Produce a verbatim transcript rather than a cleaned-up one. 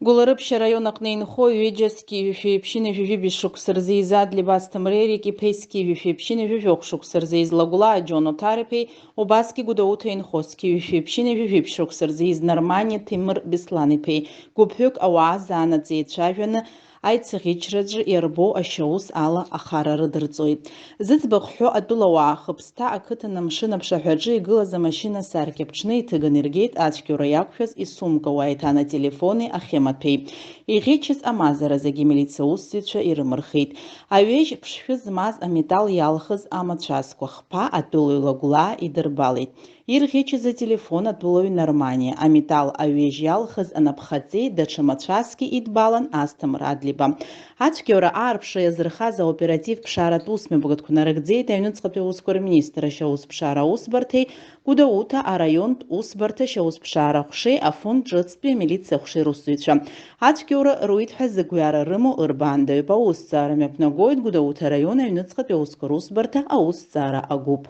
Гәыларыԥшь араион аҟны инхо ҩыџьа зқьи жәшәи ԥшьынҩажәи жәибжь шықәса рзы ииз Адлеиба Асҭамыр Ерик-иԥеи зқьи жәшәи ԥшьынҩажәи жәохә шықәса рзы ииз Лагәлаа Џьон Оҭар-иԥеи, убасгьы Гәдоуҭа инхо зқьи жәшәи ԥшьынҩажәи жәибжь шықәса рзы ииз Нарманиа Ҭемыр Беслан-иԥеи, гәыԥҩык ауаа заанаҵ еицәажәаны, аицыӷьычраҿы иарбоу ашьаус ала ахара рыдырҵоит. Зыӡбахә ҳәо атәылауаа Хыԥсҭа ақыҭан амшын аԥшаҳәаҿы игылаз амашьына асаркьа ԥҽны иҭыганы иргеит ацәгьоура иақәшәаз исумкауа еиҭан ателефони ахемаҭәеи. Иӷьычыз амазара зегьы амилициа аусзуҩцәа ирымырхит. Аҩежь ԥшшәы змаз аметал иалхыз амацәазқәа хԥа атәылаҩ Лагәлаа идырбалеит. Ирӷьычыз ателефон атәылаҩ Нарманиа, аметал аҩежь иалхыз анапхаҵеи даҽа мацәазқәеи идбалан Асҭамыр Адлеиба. Ацәгьоура аарԥшра иазырхаз аоператив ԥшааратә усмҩаԥгатәқәа нарыгӡеит аҩныҵҟатәи аусқәа рминистрра ашьаусԥшаара аусбарҭеи Гәдоуҭа араионтә усбарҭа ашьаусԥшаара аҟәшеи афонд ҿыцтәи амилициа аҟәшеи русзуҩцәа. Ацәгьоура руит ҳәа зыгәҩара рымоу рбаандаҩуп аусҭҵаара, мҩаԥнагоит Гәдоуҭа араион аҩныҵҟатәи аусқәа русбарҭа аусҭҵаара агәыԥ.